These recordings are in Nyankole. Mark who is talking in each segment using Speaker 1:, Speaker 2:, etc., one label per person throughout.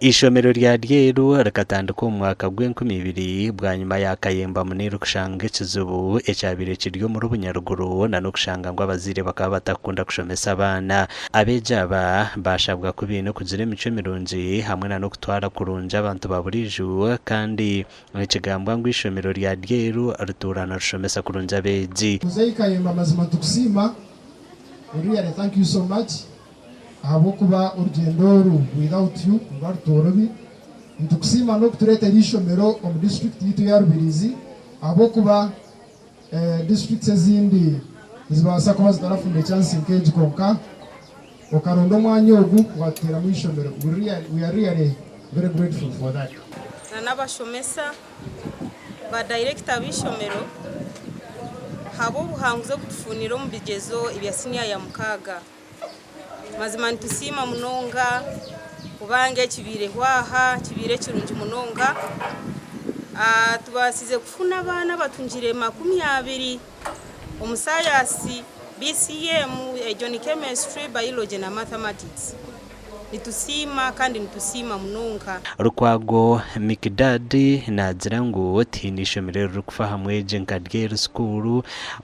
Speaker 1: Eishomero rya Ryeru rikatandika omu mwaka gw'enkumi ibiri bwanyima ya Kayemba Muniru kushanga ekizibu ekyabaire kiri omuri Bunyaruguru na n'okushanga ngu abazaire bakaba batakukunda kushomesa abaana. Abeegi aba baashabwa ku baine kugira emicwe mirungi hamwe na n'okutwara kurungi abantu ba buriijo kandi nikigambwa ngu eishomero rya Ryeru rituura nirishomesa kurungi abeegi.
Speaker 2: Muzeeyi Kayemba mazima nitukusiima really thank you so much. Ahabw'okuba orugyendo oru without you niruba rutorobi. Nitukusiima n'okutureetera eishomero omu disiturikiti yaitu eya Rubirizi ahabw'okuba disiturikiti ezindi nizibaasa kuba zitarafunire chansi nk'egi kwonka okaronda omwanya ogu watuteeramu eishomero. We are really very grateful for that.
Speaker 3: Na n'abashomesa, ba dayirekita b'eishomero ahabw'obuhanguzi obu tufunire omu bigyezo ebya siniya ya mukaaga. Mazima nitusiima munonga kubanga ekibaireho aha kibaire kirungi munonga. Tubaasize kufuna abaana abatungire 20 omu sayansi, BCM, egyo ni Chemistry, Biology na Mathematics. Nitusiima kandi nitusiima munonga.
Speaker 1: Lukwago Mikdad naagira ngu tihaine eishomero eririkufa aha mwegi nka Ryeru School.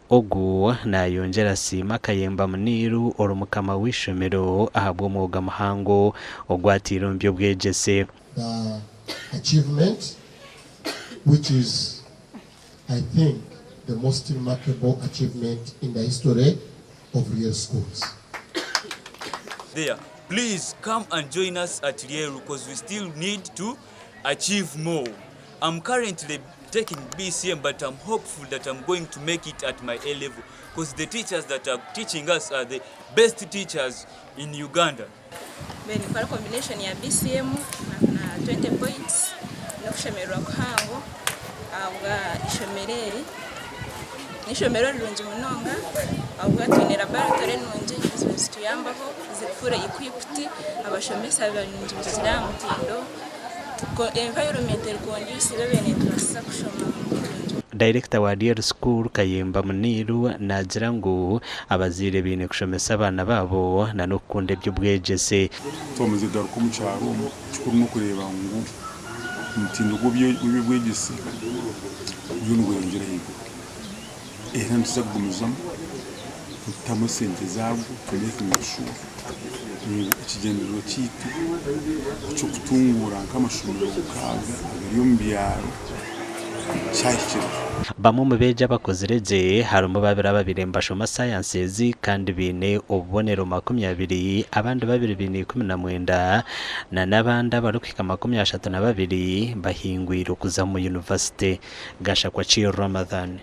Speaker 1: Ogu naayongyera asiima Kayemba Muniru ori mukama w'eishomero ahabw'omwoga muhango ogu ataire omu by'obwegyese.
Speaker 4: The achievement which is I think the most remarkable achievement in the history of Ryeru schools.
Speaker 5: There please come and join us at Ryeru coz we still need to achieve more. Am currently taking BCM but am hopeful that am going to make it at my A level coz the teachers that are teaching us are the best teachers in Uganda.
Speaker 6: Mbwenu nikora combination ya BCM na 20 points n'okushemererwa kuhango ahabwa ishomero eri. N'eishomero rirungi munonga ahabw'okuba twine laboratory nungi nizituyambaho ziri full equipped, abashomesa barungi ziri aha mutindo, environment eri conducive ebaire netubaasisa kushoma kurungi.
Speaker 1: Dayirekita wa Real School, Kayemba Muniru naagira ngu abazaire baine kushomesa abaana baabo na n'okukunda eby'obwegyese.
Speaker 7: Twamazire kugaruka omu kyaro omu, ekikuru n'okureeba ngu omutindo gw'eby'obwegyese guriyo nigweyongyera ahaiguru. Era nituza kugumizamu nitutamu esente zaagwo tumekinge shuwa ngu ekigyendererwa kyaitu eky'okutunguura nk'amashomero nk'aga agari omu byaro kyahikirira.
Speaker 1: Bamwe omu beegi abakozire gye harimu babiri ababaire nibashoma Sciences kandi baine obubonero 20, abandi babiri baine 19 na n'abandi abarikuhika 32 bahingwire okuza omu yunivasite. Gashakwa Ramadhan.